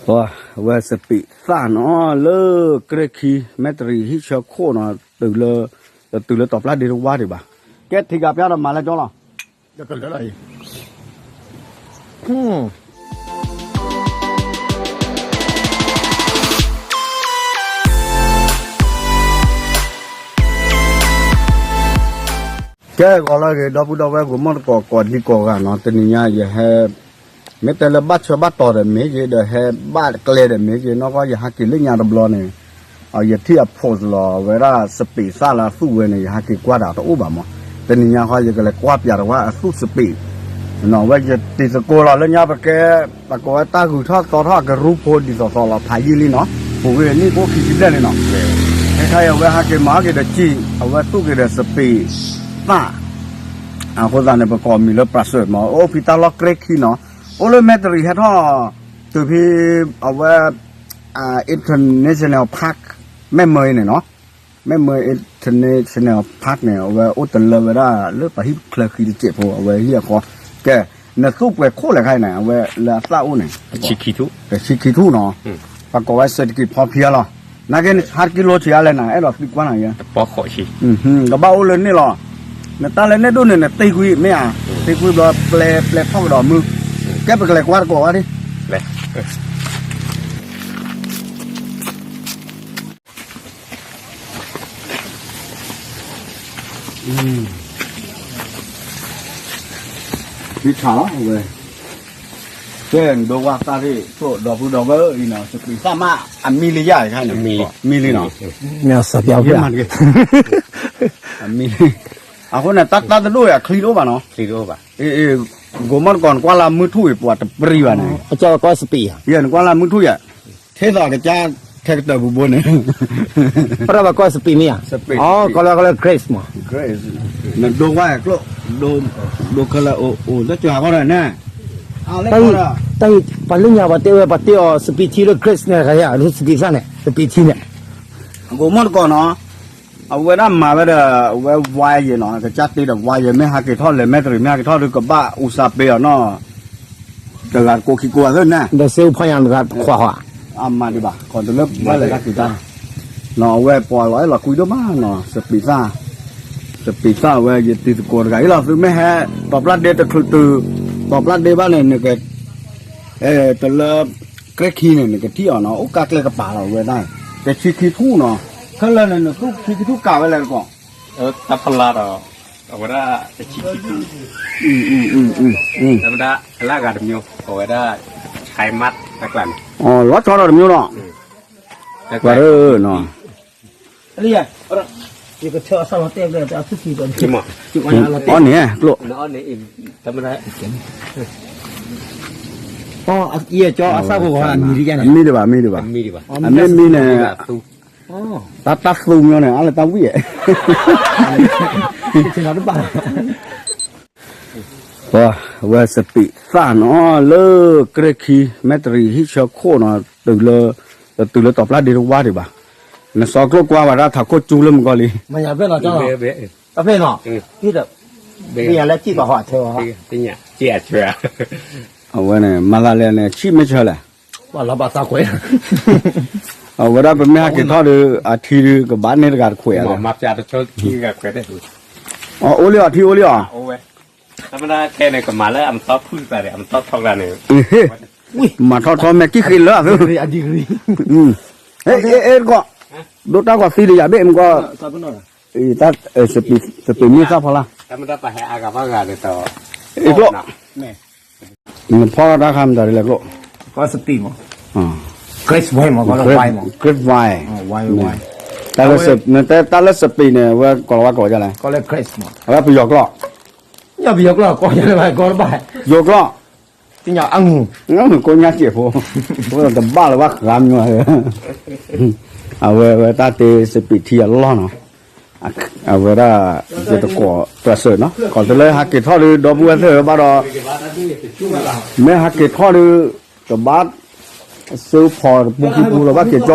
ပှၤဝဲစပံးသၣ်နီၤ လၢကြဲၢ်ခံ မဲၣ်တရံးဟံၣ်ဆၢခိၣ်နီၤ တုၤလၢ တတုၤလၢတီၤပျၢ်ဒ့တဝါဒံးဘၣ်. ကဲထံၣ်ကးပျၢ်ဒီး မၤလၢကၠီလီၤ. ကဲဂီၤလၢအဂ့ၤ ဒီပုၢ်ဒီဝဲၢ် ဂိၤမီၣ်တကိး ကိးဒံကိးဂၤနီၤ တနံၤညါယဟဲ မ့ၢ်တဲလၢဘၣ်ဆၢဘၣ်တီၤဒီးမ့ၢ်ဂ့ၤ ဒီးဟဲဘၣ်ကျဲဒီးမ့ၢ်ဂ့ၤ နီၢ်ကီၢ်ယဟးက့ၤလၢညါတဘျီန့ၣ် ယထံၣ်အ post လီၤ အဝဲဒၣ်စပံးသၣ်လၢအသူၣ်ဝဲန့ၣ် ယဟးက့ၤကွၢ်တၢ်တအိၣ်ဘၣ်မး. တနံၤညါဃီ ယကလဲၤကွၢ်ပၠးတဝဲအသူၣ်စပံး နီၤ အဝဲယတံၤသကိးလီၤ လၢညါပကဲ ပကိးဝဲတၢ်ဂုၤထီၣ်သီထီၣ်အကရူၢ်ဖိဒ်သိးသိးလီၤ ဖးယံာ်လံနီၤ ပူၤကွံာ်နံၣ်ကိၣ်ခံဆံဘျဲၣ်လံနီၤ. ခဲခါအံၤအဝဲဟးက့ၤမၤဟးက့ၤဒီးစံၣ် အဝဲသူၣ်က့ၤဒီးစပံးသၣ် အဃိသတးန့ၣ် ပကိးမံၤလၢ ပြးစၢၣ် မး အိၣ်ဖဲတၢ်လီၢ်ကြဲၢ်ခံနီၤ အိၣ်လၢမဲၣ်တရံးဟဲထီၣ် တုၤဖဲ အဝဲ International Park မဲၣ်မၢအံၤန့ၣ်နီၤ မဲၣ်မၢ International Park န့ၣ် အဝဲအိၣ်တလၢဝဲဒၣ် လၢပှၤဟံၣ်ချၢဃံတစဲးဖိ အဝဲဟံၣ်အဃီ ကဲ နသူၣ်ပှဲၤခိၣ်လဲၣ်ခါအံၤန့ၣ် အဝဲလၢအသၣ်အိၣ်န့ၣ် တဆံခံထူၣ်နီၤ ပကိးဝဲ စဲးတကံးဖီဖံလီၤ နာ်က့ ဟးတကံလိဆံးအါလဲၣ်နၤ အဲၣ်ဒိးသံကွၢ်နၤယဲ ကဘၣ်အိၣ်လၢန့ၣ်လီၤ နတၢ်လၢန့ၣ်ဒိၣ်န့ၣ် နတ့ကွံာ်မ့ၢ်ဧါ တ့ကွံာ်ဘျီ ပျဲပျဲထီၣ်ကဒီးမုၢ် ကဲပကလဲၤကွၢ်တကိးဝဲဒၣ် ဖံဆးလီၤဝဲ ကဲဒိဝါသၣ်ထံၣ် ဒီပုၢ်ဒီဝဲၢ်အံၤနီၤ စပံးသၣ်မး အမံလံယၤခါန့ၣ် မံလံနီၤ မ့ၢ်စပံး အမံလံ အဃိန့ၣ် တၢ်တၢ်တဒိၣ်အံၤ အချံတအိၣ်ဘၣ်နီၤ ဂိၤမီၣ်တကိး နကွၢ်လၢမုၢ်ထူၣ်အံၤ ပှၤတပရံဘၣ်န့ၣ် နကွၢ်လၢမုၢ်ထူၣ်ယၤ ထဲသိးကစၢ် ထဲကတၢၢ်ပူၤဘိန့ၣ် ပရၢဘၣ်ကီၢ်စပံးမ့ၢ်ဧါ ကီၢ်လၢ ကီၢ်လၢ grace မး နဒိကွၢ်ကျိၣ် ဒိခဲလၢာ်အိၣ်အိၣ်လၢကၠီၤဟးခီဒီးန့ၣ် တၢ်အံၤ ပှၤလၢညါပှၤတဲဝဲ ပှၤတဲအီၤ စပံးထံလၢ grace န့ၣ် တခါယၤ လၢစပံးသၣ်န့ၣ် စပံးထံန့ၣ် ဂိၤမီၣ်တကိးနီၤ အဝဲဒၣ်မၤဝဲဒီး အဝဲ wire နီၤ ကစၢ်တ့ဒီး wire မ့ၢ်ဟးက့ၤထီၣ်လဲၤ မဲၣ်တရံး မ့ၢ်ဟးက့ၤထီၣ်ဒီး ကဘၣ်အူစၢ်ပ့ၤအီၤနီၤ တဂၤတကိးခံကိးဂၤသ့ၣ်န့ၣ် ဒီးစ့အူဖီညါတဂၤခွါဃီ အမၤဒံးဘၣ် ခီတလၢဘၣ်လဲၤတၢ်က့ၤတၢ် နီၤ အဝဲပှၤလီၤအဲၣ်လီၤကွံဒိၣ်မးနီၤ စပံးသၣ် စပံးသၣ်ဝဲ ယတံၤသကိးတဂၤအံၤလီၤ သုမ့ၢ်ဟဲ တီၤပျၢ်ဒ့တချုးတုၤ တီၤပျၢ်ဒ့ဘၣ်န့ၣ် နက တလၢ ကြဲၢ်ခံန့ၣ် နကထံၣ်အီၤနီၤ အိၣ်ကါကျဲကပၤလီၤဝဲဒၣ် တဆံခံထူၣ်နီၤ ခဲလၢာ်န့ၣ် နသူၣ်ဆံခံထူၣ်ကးဝဲလဲၣ်တကိး တၢ်ဖီလာ်ဒီး အဝဲဒၣ်တဆံခံထူၣ် တၢ်မ့ၢ်ဒၣ် အလၢအဂၤတမျိုး အဝဲဒၣ် ခါမးတၢ်ကျါန့ၣ် လီၤဆီဒီးတမျိုးနီၤ ပှၤဧၢနီၤ ယကထၢအသၣ်လီၤတဲာ်ဘျဲၣ်အထူၣ်ထံးဒီး အီၣ်န့ၣ်ကျိၣ် တၢ်မ့ၢ်ဒၣ် အီၣ်ကၠီအသၣ်ဖိဂီၤအမံၤဒ်ယါန့ၣ် မံဒံးဘၣ် မံဒံးဘၣ် အမ့ၢ်မံန့ၣ် တၢ်တၢ်သူမျိုးန့ၣ် အါလၢတၢ်ဝံၣ်ဧါ ပှၤဝဲစပံးသၣ်နီၤ လၢကြဲၢ်ခံ မဲၣ်တရံးဟံၣ်ဆၢခိၣ်နီၤ တုၤလၢ တတုၤလၢတီၤပျၢ်ဒ့တဝါဒံးဘၣ် နစီကျိၣ်ကွၢ်ဝဲဒၣ်ထးခိၣ်ကၠူလၢမုၢ်ကီၢ်လံ မ့ၢ်ညါဖဲနီၤ ဖဲနီၤ ဖဲ ဖဲယၤလၢကံၣ်ပှၤဟီၣ်အဆၢ အဝဲန့ၣ် မၤသးလဲၣ်န့ၣ် ဆံၣ်မ့ၢ်ဆၢလဲၣ် ဘၣ်လီၤဘၣ်သးကွဲး အဝဲဒၣ်ပမ့ၢ်ဟးက့ၤထီၣ်ဒီး အထံဒီး ကဘၣ်န့ၢ်တဂၤတခွဲးဧါ မၤပျးတဆီ အအိၣ်လံအီၤ ထံအိၣ်လံအီၤ တၢ်မ့ၢ်ဒၣ်ခဲန့ၣ် ကမၤလၢအမတီၢ်ဖုၣ်သးန့ၣ် အမတီၢ်ထီၣ်ကျါန့ၣ် မၤထီၣ်ထီၣ်မဲာ်ကံၣ်ဃ့လၢအသ့ အဲ အဲ အဲ တကီၢ် ဒိၣ်တၢ်ကွၢ်သံဒီးယၤဘ့ၣ်မကီၢ် တၢ် စပံးမ့ၢ်သၣ်ဖီလာ် တၢ်မ့ၢ်ဒၣ်ပှၤဟဲအါဂၤဘၣ်ဂၤန့ၣ်ဒီး အကျိၣ် နဖီၣ်ထီၣ်တၢ်ခါမတၤဒ်လဲၣ်ကျိၣ် ကီၢ်စပံးမး grape vine မး grape vine နတဲတၢ်လၢစပံးန့ၣ် အဝဲကိးလီၤဝဲကိးဒ်လဲၣ် အဝဲပယီၤကျိၣ် ပယီၤကျိၣ် ကိးဒ်လဲၣ် ကိးတဘၣ် ယိၤကျိၣ် ကိးညါစဲးဖိ တဘၣ်လၢၤဘၣ်ဃးမညီ အဝဲ အဝဲတၢ်တ့စပံးထံအလီၢ်နီၤ အဝဲဒၣ် ယတကိးပြးစၢၣ်နီၤ ခီတလၢဟးက့ၤထီၣ်ဒီး ဒီပုၢ်ဝဲၢ်သ့ၣ်ဧၢဘၣ်ဒီး မ့ၢ်ဟးက့ၤထီၣ်ဒီး တဘၣ် စ့ဖီတပူၤခံပူၤလီၤ ဘၣ်က့ၤကၠီ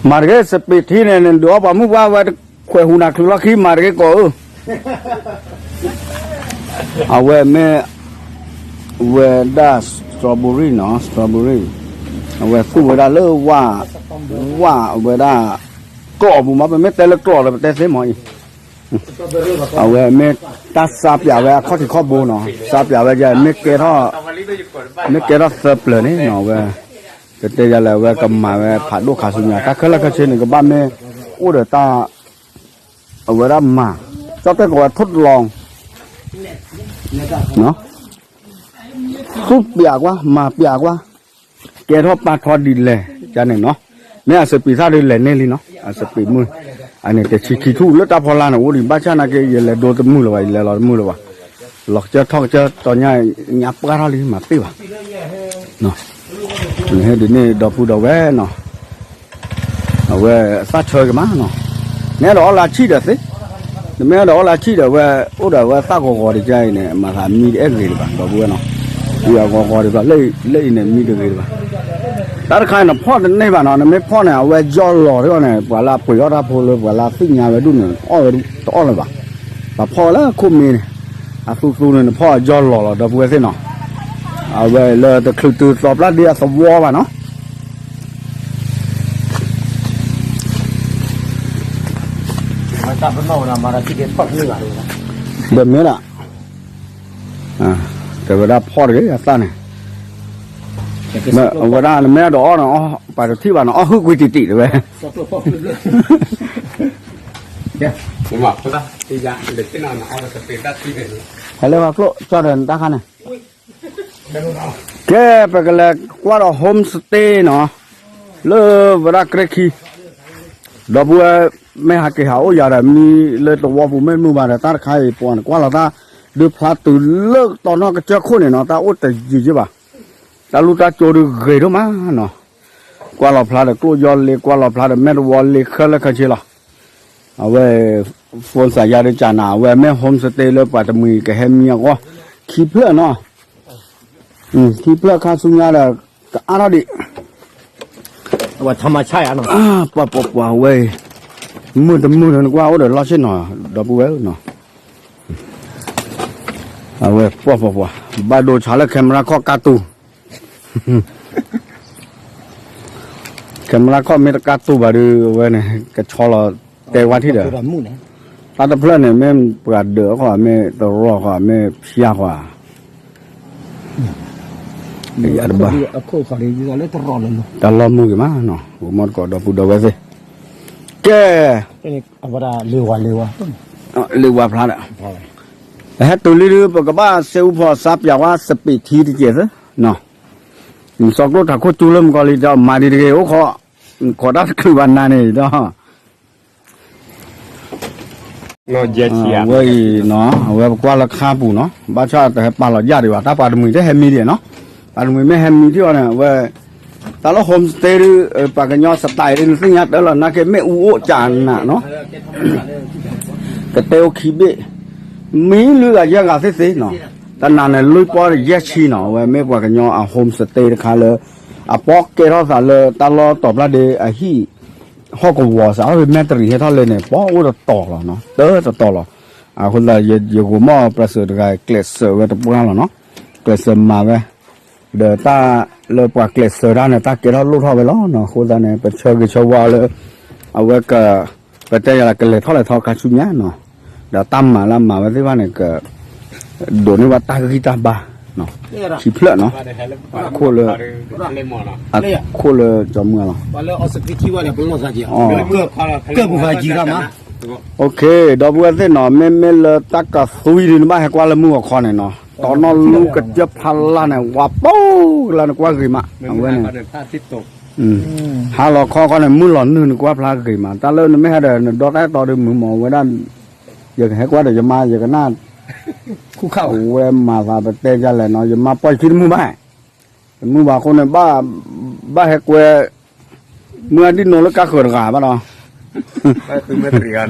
မၤတဂ့ၤ စပံးထံန့ၣ် နဒုးအီၣ်ပှၤမုၢ်ပှၢ်ဝဲတခွဲးဟူးနၤချုးလီၢ်ခံ မၤတဂ့ၤကိးဧၢ အဝဲမ့ၢ်ဝဲဒၣ် strawberry နီၤ strawberry အဝဲသူၣ်ဝဲဒၣ်လၢဝၣ် ဝၣ်ဝဲဒၣ် ကျီၢ်အပူၤမး ပမ့ၢ်တဲလၢကျီၢ်ဒီး ပတဲသ့မးအံၤ အဝဲမ့ၢ်တၢ်စါပၠးဝဲအခီၣ်ထံးခီၣ်ဘိနီၤ စါပၠးဝဲယဲ မ့ၢ်ကဲထီၣ် မ့ၢ်ကဲထီၣ်သၢပျၢၤန့ၣ်နီၤ အဝဲ ကတဲယဲလဲၣ် အဝဲကမၤဝဲဖးဒိၣ်ခါဆူညါ တၢ်ခဲလၢာ်ခဲဆ့န့ၣ် ကဘၣ်မ့ၢ်အိၣ်ဒီးတၢ် အဝဲဒၣ်မၤ ကၠီၣ်တဲၣ်ကဝဲထိၣ်တလီၤ သူၣ်ပၠးကွၢ် မၤပၠးကွၢ် ကဲထီၣ်ပာ်ထီၣ်ဒ်လဲၣ် ကန့ၣ်နီၤ မ့ၢ်အစပံးသၣ်ဒ်လဲၣ်န့ၢ်လံနီၤ အစပံးမုၢ် အန့ၣ်တဆံခံထူၣ်လၢတၢ်ဖီလာ်န့ၣ် အိၣ်ဒံးဘၣ်ဆၣ်နာ်က့ ယလဲၤဒိတမုာ်လၢၤဘၣ် ယလဲၤလီၤတမုာ်လၢၤဘၣ် လီၤကစၢၢ်ထီၣ်ကစၢၢ်တီညါ ညါပှၢ်ထီၣ်လံ မၤပ့ၢ်ဘၣ် ဟဲဒ်န့ၣ်ဒီပုၢ်ဒီဝဲၢ်နီၤ အဝဲသၣ်ဆၢက့ၤမးနီၤ နအဲၣ်ဒိးအီၣ်လၢဆံၣ်ဒီးသ့ နမ့ၢ်အဲၣ်ဒိးအီၣ်လၢဆံၣ်ဒီးဝဲ အိၣ်ဒီးဝဲသၣ်ဂီၤဂီၤတကဲအံၤန့ၣ် မၤသးမံတအဲၣ်ဂ့ၤတဘၣ် ဒီပုၢ်ဝဲၢ်နီၤ အဂီၤဂီၤတဘၣ် လၢအံၤန့ၣ်မံတဂ့ၤတဘၣ် တၢ်တခါအံၤနဖီၣ်တန့ၢ်ဘၣ်နီၤ နမ့ၢ်ဖီၣ်န့ၣ် အဝဲယီၢ်လီၤထီၣ်န့ၣ် ပှၤလၢအပှ့ၤအီၣ်တၢ်ဖိလၢပှၤလၢအသ့ၣ်ညါဝဲဒၣ်န့ၣ် အီၣ်ဝဲတအီၣ်လၢၤဘၣ် ပှၤဖီၣ်ဝဲလၢခိၣ်မ့ၢ်န့ၣ် အသူသူန့ၣ် နဖီၣ်အယီၢ်လီၤလီၤ ဒီပုၢ်ဝဲၢ်သ့ၣ်နီၤ အဝဲလၢတချုးတုၤသီပျၢ်ဒ့အသဝီဘၣ်နီၤ ဒီးမ့ၢ်ဒၣ် တဲဝဲဒၣ်ဖီၣ်တဂ့ၤအသၣ်န့ၣ် အဝဲဒၣ်နမ့ၢ်အဲၣ်ဒိးအီၣ်န့ၣ် ပှၤတထံၣ်ဘၣ်န့ၣ် အီၣ်ဟုၣ်ကွံာ်တံၢ်တံၢ်တဝဲ ဟဲလၢပှၤကျိၣ်ကၠီဒီးနတၢ်ခါန့ၣ် ကဲ ပကလဲၤကွၢ်ဒီး homestay နီၤ လၢဝဲဒၣ်ကြဲခံ ဒီပုၢ်ဝဲၢ် မ့ၢ်ဟးက့ၤဟးအိၣ်ယၤဒီးမံလၢတဝီပူၤမ့ၢ်မုာ်ဘၣ်ဒီး တၢ်တခါအံၤပှၤန့ၣ် ကွၢ်လီၤတၢ်ဒုးဖျါတုၤလၢတီနီၢ်ကစၢၢ်ခိၣ်န့ၣ်နီၤ တၢ်အိၣ်တယံာ်ယံာ်ဘၣ် တၢ်လူၢ်တၢ်ကၠိဒုးဂ့ၤဒိၣ်မးနီၤ ကွၢ်လီၤဖျါဒီးကျိၣ်ယီၢ်လ့ ကွၢ်လီၤဖျါဒီးမဲာ်တဝီလ့ ခဲလၢာ်ခဲဆ့လီၤ အဝဲ phone စးယါဒ်ကၢ်နၤ အဝဲမ့ၢ် homestay လၢပှၤတမှံၤကဟဲမံအဂီၢ် ခံဖျၢၣ်နီၤ ခံဖျၢၣ်ခါဆူညါဒီး ကအါထီၣ်ဒံး ပှၤပှၤပှၤဝဲအံၤ မုၢ်တမုၢ်ဒီးနကွၢ်အိၣ်ဒီးလီၢ်ဆ့ၣ်နီၤ ဒီပုၢ်ဝဲၢ်နီၤ အဝဲပှၤပှၤပှၤ ဘၣ်ဒိဆါလၢ camera ခီၣ်ကၢ်တူၢ် camera ခီၣ်မ့ၢ်တကၢ်တူၢ်ဘၣ်ဒီး အဝဲန့ၣ် ကဆီလီၤတဲဝါထံၣ်ဒီး တၢ်တဖျၢၣ်န့ၣ် မ့ၢ်ပှၤဒၢးဃီ မ့ၢ်တရီဃီ မ့ၢ်ဖၠါဃီ ယတဘၣ် တၢ်လီၢ်မုာ်ဂ့ၤမးနီၤ ဂိၤမီၢ်တကိးဒီပုၢ်ဒီဝဲၢ်သ့ၣ် ကဲ လ့ဝါဖျါဒီး ဟဲတုၤလံဒုး ပကဘၣ်စဲအူဖီစါပၠးဝဲစပံးထံတကဲးသ့နီၤ စီၤကျိၣ်ထးခိၣ်ကၠူလၢမုၢ်ကီၤလံၤဒီးမၤဒံးတဂ့ၤ အိၣ်ခိး ခိးတၢ်တချုးဘၣ်နၤန့ၣ်ဒီး အဝဲအံၤနီၤ အဝဲပကွၢ်လၢခါပူၤနီၤ ဘၣ်ဆၣ်တဟဲပာ်လီၤယၣ်ဒံးဘၣ် တၢ်ပှၤတမှံၤတဟဲမံဒံးနီၤ ပှၤတမှံၤမ့ၢ်ဟဲမံထံၣ်အီၤန့ၣ် အဝဲ တၢ်လၢ homestay ဒုး ပှၤကညီ style ဒုး နသ့ၣ်ညါတၢ်လီၤ နာ်က့မ့ၣ်အူအိၣ်ကနးနီၤ ကတဲအိၣ်ခံဘ့ၣ် မံလွံၢ်ဂၤယဲၢ်ဂၤသ့ၣ်သ့နီၤ တနၤန့ၣ်လွံၢ်ပီယဲၢ်ဆံနီၤ အဝဲမ့ၢ်ပှၤကညီအ homestay တခါလၢ အပီကဲထီၣ်သးလၢတၢ်လီၢ်တီၤပျၢ်ဒ့အဟံၣ် ဟီၣ်ကဝီၤစးထီၣ်ဖဲမဲၣ်တရံးဟဲထီၣ်လၢန့ၣ် ပီအိၣ်တတီၤလီၤနီၤ တၢတတီၤလီၤ အဃိသတး ယဂိၤမီၢ်ပြၢၤစၢၤတဂၤ ကျဲးစၢးဝဲတပှၢ်လီၤနီၤ ကျဲးစၢးမၤဝဲ ဒီးတၢ်လၢပှၤကျဲးစၢးတၢ်န့ၣ် တၢ်ကဲထီၣ်လိၣ်ထီၣ်ဝဲလီၤနီၤ အဃိသတးန့ၣ် ပဆၢဂ့ၤဆၢဝါလၢ အဝဲက ပတဲယၤလၢကလဲၤထီၣ်လဲၤထီခါဆူညါနီၤ ဒီးတၢ်မၤလၢမၤဝဲသ့ၣ်တဖၣ်န့ၣ် က ဒိးန့ၢ်ဘၣ်တၢ်ဂံၢ်တၢ်ဘါ ခံဖျၢၣ်နီၤ အခိၣ်လၢ အခိၣ်လၢကၠီမုၢ်လီၤ ကၢ်ပူၤဖးယံၤတၢ်မး OK ဒီပုၢ်ဝဲၢ်သ့ၣ်နီၤ မ့မ့ၢ်လၢတၢ်ကသွံဒုး နဘၣ်ဟဲကွၢ်လၢမုၢ်ဂီၤခီန့ၣ်နီၤ တီနီၢ်လူကစၢၢ်ဖးလၢ်န့ၣ် ဝးပိၢ်ကလါနကွၢ်ဂ့ၤမး အဝဲန့ၣ် ဟါလီၤခီခီန့ၣ် မုၢ်လီၤနုာ်နကွၢ်ဖျါဂ့ၤမး တၢ်လၢနမ့ၢ်ဟဲဒီး နဒီတၢ်အဲၣ်တီဒုးမုာ်မး အဝဲဒၣ် ယကဟဲကွၢ်ဒီးယမါ ယကနၣ် ဝဲမၤသးပတဲဒ်လဲၣ်နီၤ ယမါပီၢ်ယခံတမုာ်ဘၣ် တမုာ်ဘၣ်အဃိန့ၣ် ဘၣ်ဟဲကွဲ မုၢ်အဒံၣ်နိလၢကါဃၢၤတဂၤဘၣ်ဒီး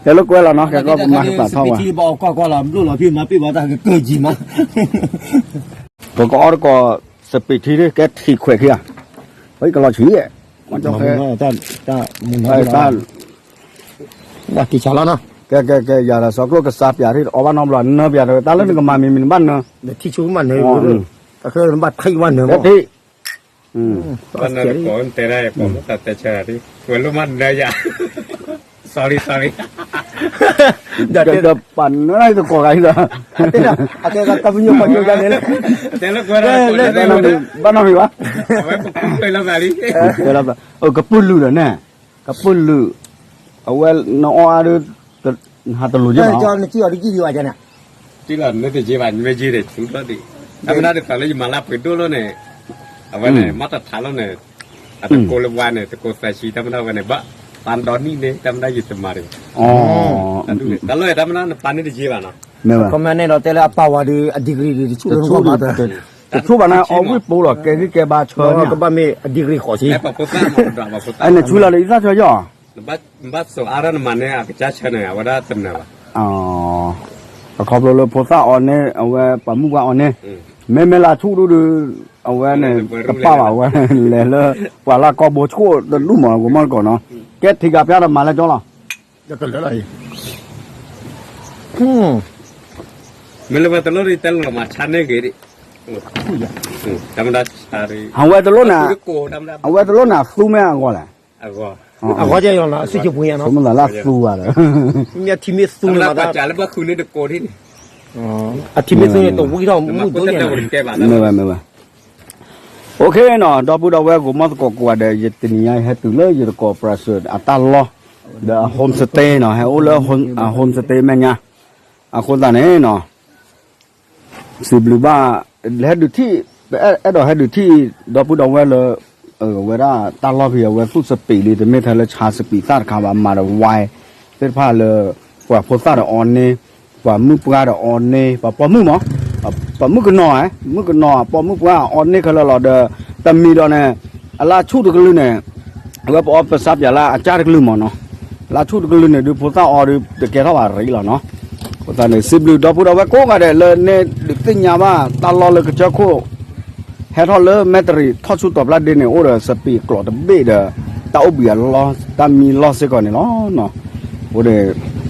တဲလိာ်ကွဲလီၤနီၤ ကဲကီၢ်ပမၤကပာ်ထီၣ်ဝဲ ပကအီၣ်တကိး စပံးထံ ကဲထံးခွဲးခံဂၤ ပကလီၤဆံး တၢ် တၢ် တၢ် တၢ် တၢ် တၢ် တၢ် တၢ် တၢ် တၢ် တၢ် တၢ် တၢ် ကဲ ကဲ ကဲ ယၤဒီးစီၤကျိၣ်ကစၢ်ပျးထံၣ်အီၣ်ဘၣ်နီတဘျီ နၢပျးတၢ်လၢနကမၤမံၤမံၤနဘၣ်နၢ, နထံၣ်ဆိကမးနၢ, ဘၣ်ထံၣ်ဘၣ်နၢ, ပှၤနၢတကိးတဲဒၣ်ယကိးမုၢ်သးတဲဆၢဒၣ်ဒ် ဝဲလိၣ်မးနၢယၤ, sorry sorry, ဒီးပှၤနၢတကိးဂၤအံၤဒီး, တဲလၢကွဲဒၣ်, ဘၣ်နီတမံၤဘၣ်, ကပုၢ်လုာ်ဒီးန့ၣ်, ကပုၢ်လုာ်, အဝဲနအီၣ်အါဒီး, နဟးတလိၤယဘၣ်, နတယံၤဘၣ်န့ၣ်, တမ့ၢ်ဒ်သိးလၢယမၤလၢပှဲၤဒိၣ်လီၤန့ၣ်, အဝဲန့ၣ် မၤတထးလီၤန့ၣ်, အတကိးလၢဝါန့ၣ် တကိးသးဆံး တၢ်မနုၤဝဲန့ၣ် ဘၣ်ပာ်ဒီနံၣ်န့ၣ် တၢ်မနုၤယတမၤတဂ့ၤ, တၢ်လၢတၢ်မနုၤနပာ်န့ၣ်တယံၤဘၣ်နီၤ, မ့ၢ်ဝဲ, ခီမ့ၢ်န့ၣ်ဒီးတဲလၢအပာ်ဝဲဒီး အ degree ဒီးတဆူၣ်လၢနဂီၢ်ဘၣ်, တဆူၣ်ဘၣ်န့ၣ် အီၣ်ဝံၣ်ပိလီၤ ကဲဂံၢ်ကဲဘါဆၢန့ၣ်, ကဘၣ်မ့ၢ် အ degree ဃီးဆံ, နဆူလီၤဒီးယသၣ်ဆၢယီၤ နဘၣ်စိာ်အါထီၣ်နမၤန့ၢ်အကစၢ်ဆၢန့ၣ် အဝဲဒၣ်တနၢၤဘၣ်, အခီဖျိလၢဖိသၣ်အီန့ၢ် အဝဲပှၤမုၣ်ပှၢ်အီန့ၢ်, မ့မ့ၢ်လၢဆူၣ်ဒူၣ်ဒီး, အဝဲန့ၣ် တပာ်ဘၣ်ဝဲ, လဲၤလၢ, ပှၤလၢကီၢ်ဘိဆူၣ်တဒူၣ်မး ကမီၢ်တကိးနီၤ, ကဲထံၣ်ကးပျါဒီးမၤလၢကၠီလီၤ, မ့ၢ်လၢဝဲတလိၣ်ဒ်တဲလိာ်မၤဆါန့ၢ်ဂ့ၤဒ်, အဝဲတလိၣ်န့ၣ်, အဝဲတလိၣ်န့ၣ်သူမ့ၢ်အဂီၢ်လဲၣ် အဂီၢ်, ဆိကမိၣ်သးလၢသူဘၣ်ဒီး, မ့ၢ်အထံမ့ၢ်သူန့ၣ်မး, အထံမ့ၢ်သူန့ၣ်တဝံထီၣ်မူဒိၣ်ညါ, မ့ၢ်ဝဲမ့ၢ်ဝဲ, OK နီၤ ဒီပုၢ်ဒီဝဲၢ်ကမီၢ်သကိးကိးဂၤဒဲး ယတနံၤညါယဟဲတုၤလၢယတကိး Prasert အတၢ်လီၢ်, ဒီးအ homestay နီၤ ဟဲအိၣ်လၢ homestay မဲာ်ညါ, အဃိသတးန့ၣ်နီၤ စံးဘျုးဘၣ်, ဟဲဒုးထံၣ်, အဲၣ်ဒိးဟဲဒုးထံၣ် ဒီပုၢ်ဒီဝဲၢ်လၢ, ဝဲဒၣ်တၢ်လီၢ်ဖဲအဝဲသူၣ်စပံးလံ တမ့ၢ်ထဲလၢဆါစပံးသၣ်တခါဘၣ် မၤဒီးဝဲသ့ၣ်တဖၣ်လၢ, ပှၤဖိသၣ်ဒီးအီန့ၢ်, ပှၤမုၣ်ပှၢ်ဒီးအီန့ၢ်, ပှၤပိာ်မုၣ်မး, ပှၤမုၣ်ကနီၤ, မုၣ်ကနီၤ ပိာ်မုၣ်ပှၢ်အီန့ၢ်ခဲလၢာ်လီၤဒီး, တမံၤဒီးန့ၣ်, အလၢဆူၣ်တကလုာ်န့ၣ် အဝဲပအီပစးပၠးလၢအကၢ်တကလုာ်မးနီၤ, လၢဆူၣ်တကလုာ်န့ၣ် ဒုးဖိသၣ်အီဒီး တကဲထီၣ်ဘၣ်ရံလီၤနီၤ, အဃိသတးန့ၣ် စံးဘျုးဒီပုၢ်ဒီဝဲၢ်ကိးဂၤဒဲးလၢန့ၣ်ဒုးသ့ၣ်ညါဘၣ်တၢ်လီၢ်လၢကစၢၢ်ခိၣ်, ဟဲထီၣ်လၢမဲၢ်တရံးထီၣ်ဆူတီၤဖျါဒ့န့ၣ် အိၣ်ဒီးစပံးကျိးတဘ့ၣ်ဒီး, တၢ်အိၣ်ဘှံးအလီၢ် တၢ်မံလီၢ်စ့ၢ်ကီးန့ၣ်လီၤ. အဃိန့ၣ်,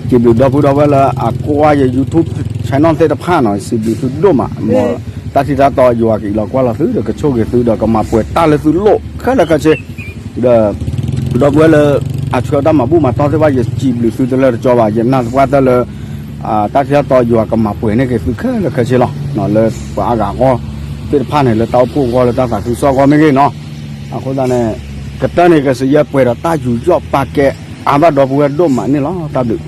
စံးဘျုးဒီပုၢ်ဒီဝဲၢ်လၢအကွၢ်ယ YouTube channel သ့ၣ်တဖၣ်နီၤ စံးဘျုးသုဒိၣ်မး, မ်တၢ်ထံၣ်တၢ်တီယွၤကအံးလီၤကွၢ်လီၤသုဒီးကဆိၣ်ဂ့ၤသုဒီးကမၤပှဲၤတၢ်လၢသုလိၣ်ခဲလၢာ်ခဲဆ့ ဒီး, ဒီပုၢ်ဝဲၢ်လၢအဆှၢတၢ်မၤဘူၣ်မၤတီၢ်သ့ၣ်တဖၣ် ယစံးဘျုးသုတလၢတကီဘၣ် ယနာ်သပှၢ်တၢၢ်လၢ, တၢ်ထံၣ်တၢ်တီယွၤကမၤပှဲၤန့ၢ်က့ၤသုခဲလၢာ်ခဲဆ့လီၤ. လၢပှၤအါဂၤအဂီၢ်သ့ၣ်တဖၣ်န့ၣ် လၢတၢ်အိၣ်ဖှိၣ်အဂီၢ်လၢတၢ်သးခုကစီၣ်အဂီၢ်မ့ၢ်ဂ့ၤနီၤ, အဃိသတးန့ၣ်, ကတၢၢ်န့ၣ်ကစံးယဲပှဲၤဒီးတၢ်ယူးယီၣ်ပာ်ကဲအါဘၣ်ဒီပုၢ်ဝဲၢ်ဒိၣ်မးန့ၣ်လီၤ. တၢ်ဘျုး